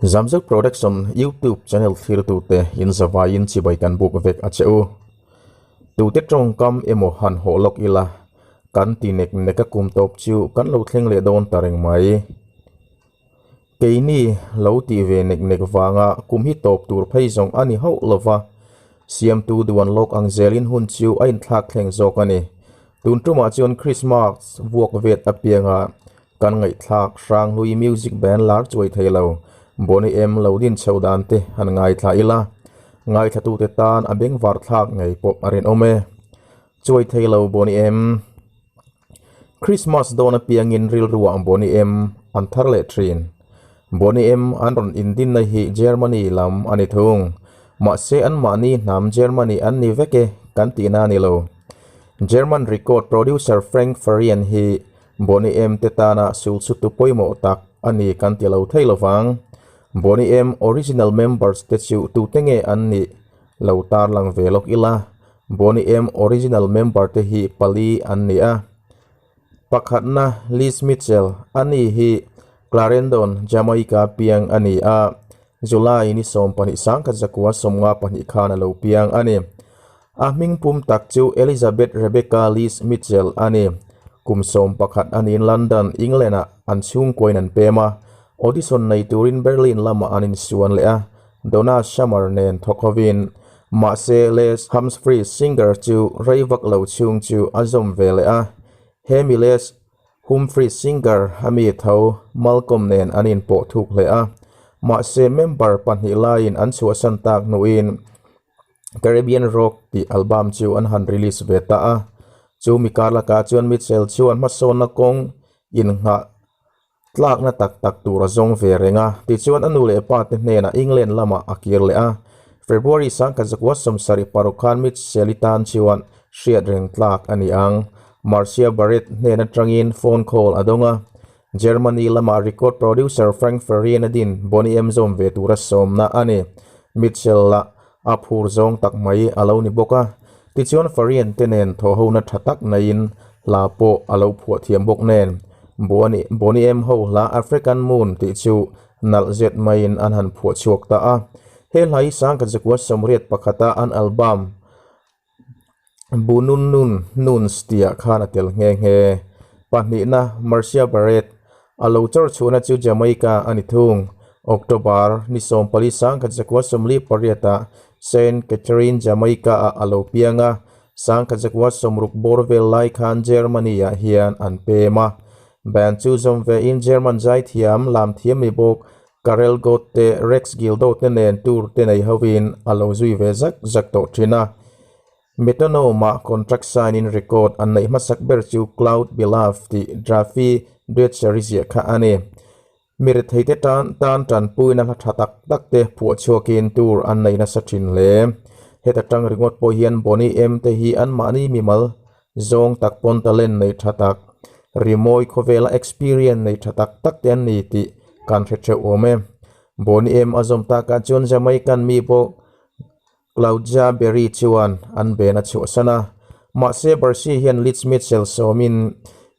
Zamzau Production YouTube channel thlirtute in zavaiin chibai kan buk vek a che u. Tute tawngkam emaw han hawh lawk ila, kan ti nek nek a kum tawp chu kan lo thleng leh dawn ta reng mai. Keini lo tih ve nek nek vanga kum hi tawp tur phei zawng a ni hauh lova, siamtu duan lawk ang zelin hun chu a inthlak thleng zawk a ni. Tun tumah chuan Christmas vuak vet apianga kan ngaihthlak Hranghlui music band lar chuai thei lo Boney M lo din chho dan te han ngaithla ila, ngaithlatute tan a bengvar thlak ngei pawh a rinawm e. Chuai thei lo Boney M. Christmas dawn apiangin rilruah Boney M an thar leh thin. Boney M an rawn indinna hi Germany lam a ni thung. Mahse anmahni hnam Germany an ni vek e kan tihna a ni lo. German record producer Frank Farian hi Boney M te tana sulchhutu pawimawh tak a ni kan ti lo thei lovang. Boney M original members te chu tute nge an nih lo tarlang ve lawk ila. Boney M original member te hi pali an ni a. Pakhatna Liz Mitchell, ani hi Clarendon, Jamaica piang a ni a, July ni 21, 1952 khan a lo piang a ni. A hming pum tak chu Elizabeth Rebecca Liz Mitchell a ni. Kum 11 a niin London, England-ah an chhungkuain an pem a, audition nei turin Berlin lamah an insuan leh a. Donna Summer nen thawk hovin, mahse Les Humphries singer chu rei vak lo chhung chu a zawm ve leh a. Hemi Les Humphries singer a mi tho Malcolm nen an inpawh thuk hle a, mahse member pahnih laiin an chhuahsan tak hnuin Caribbean Rock tih album chu an han release ve ta a. Chu mi kar lakah chuan Mitchell chuan hmasawnna kawng innghah Tlakna tak tak tur a zawng ve reng a, tichuan a nu leh pa te hnenah England lamah a kir leh a. February 1976 khan Mitchell-i tan chuan hriat reng tlak a ni ang. Marcia Barrett hnen atangin phone call a dawng a, Germany lama record producer Frank Farian a din Boney M zawm ve tura sawmna a ni. Mitchell-a a phur zawng tak mai a lo ni bawk a, tichuan Farian te nen thawhhona tha tak naiin hla pawh a lo phuah thiam bawk nen, Boney Boney M ho hla African Moon tih chu nalh zet maiin an han phuah chhuak ta a. He hla hi 1981 a an album Bunun Nun Nuns tihah khan a tel nghe nghe. Pahnihna Marcia Barrett a lo chawr chhuahna chu Jamaica a ni thung. October ni 14 1948 ah Saint Catherine, Jamaica ah a lo piang a, 1960 bawr vel lai khan Germany ah hian an pem a. Band chu zawm ve in German zaithiam lam thiam mi bawk Karel Gott te Rex Gildo te nen tour te nei hovin a lo zui ve zak zak tawh thin a. Metronome ah contract sign in record an neih hmasak ber chu Cloud Beloved tih Drafi Dwetcher i ziah kha a ni. Mi retheite tan tan tanpuina hla tha tak tak te phuah chhuakin tour an nei nasa thin hle. Heta tang ringawt pawh hian Boney M te hi anmahni mimal zawng tak pawn talent nei tha tak, rimawi khawvela experience nei tha tak tak te an ni tih kan hre theuh awm e. Boney M a zawm takah chuan Jamaican mi pawh Claudia Berry chuan an ben a chhuahsan a, mahse Barsi hian Leeds Mitchell sawmin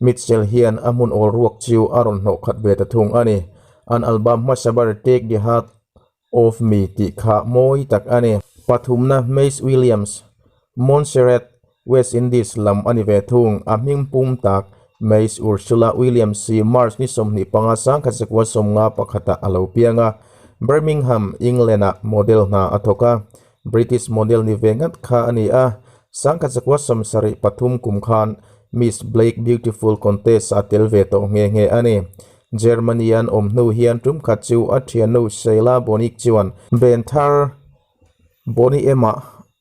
Mitchell hian a hmun awl ruak chu a rawn hnawh khat ve ta thung a ni. An album hmasa ber Take the Heart Of Me tih kha mawi tak a ni. Pathumna Mace Williams, Montserrat, West Indies lam a ni ve thung. A hming pum tak Mace Ursula Williams hi March ni 25 1951 ah a lo piang a, Birmingham, England-ah model hna a thawk a. British model ni ve ngat kha a ni a, 1973 kum khan Miss Blake Beautiful Contest-ah a tel ve tawh nghe nghe a ni. Germany an awm hnu hian tum khat chu a thiannu Sheila Bonnick chuan ben thar Bonnie M-ah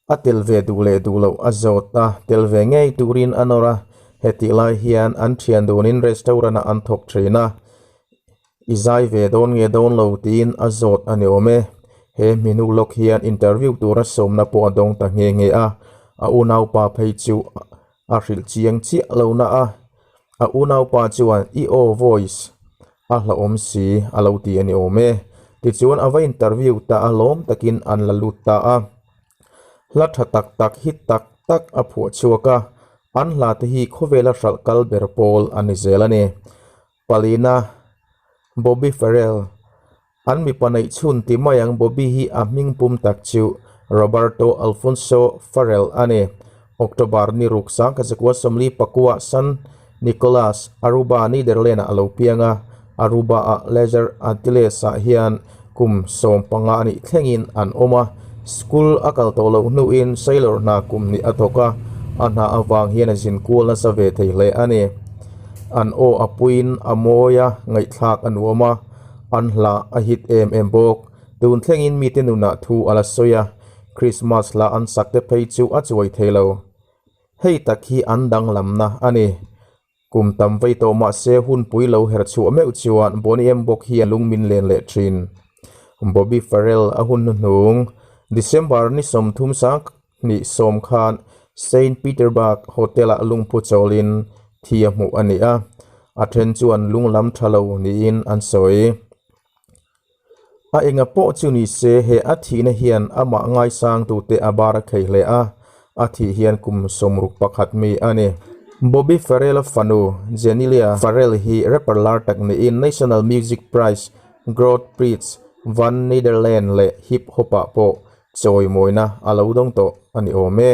a tel ve duh leh duh loh a zawt a, tel ve ngei turin a nawr a, hetih lai hian an thian dunin restaurant-ah an thawk thin a, i zai ve dawn nge dawn lo tiin a zawt a ni awm e. He hminu lawk hian interview tura sawmna pawh a dawng ta nghe nghe a, a unaupa phei chu a hrilh chiang chiah lo na a, A unaupa chuan i aw, voice, a hlauhawm si a lo ti a ni awm e. Tichuan a va interview ta a lawm takin an la lut ta a. Hla tha tak tak hit tak tak a phuah chhuak a, an hla te hi khawvela hralh kal ber pawl a ni zel a ni. Palina, Bobby Farrell. An mipa neih chhun ti mai ang Bobby hi a hming pum tak chu Roberto Alfonso Farrell a ni. October ni ruk 1940 pakua San Nicolas, Aruba, Netherlands-ah a lo piang a, Aruba-ah Lesser Antilles-ah hian kum 15 a nih thlengin an awm a. School a kal tawh loh hnuin sailor hna kum hnih a thawk a, a hna avang hian a zin kual nasa ve thei hle a ni. An aw a puiin a mawi a, ngaihthlak a nuam a, an hla a hit em em bawk. Tun thlengin mite nunah thu a la sawi a, Christmas hla an sak te phei chu a chuai thei lo. Hei tak hi an danglamna a ni. Kum tam vei tawh mah se hunpui lo her chhuah meuh chuan Boney M bawk hian lung min len leh thin. Bobby Farrell a hun hnuhnung December ni 30 20 khan Saint Peterburg Hotel-ah lungphu chawlin thi a hmuh a ni a, a then chuan lunglam tha lo niin an sawi. A enga pawh chu ni se he a thihna hian amah ngaisangtute a bar a khei hle a, a thih hian kum 61 mi a ni. Bobby Farrell-a fanu Jenilia Farrell hi rapper lar tak niin National Music Prize, Groot Prijs van Nederland leh hip hop-ah pawh chawimawina a lo dawng tawh a ni awm e.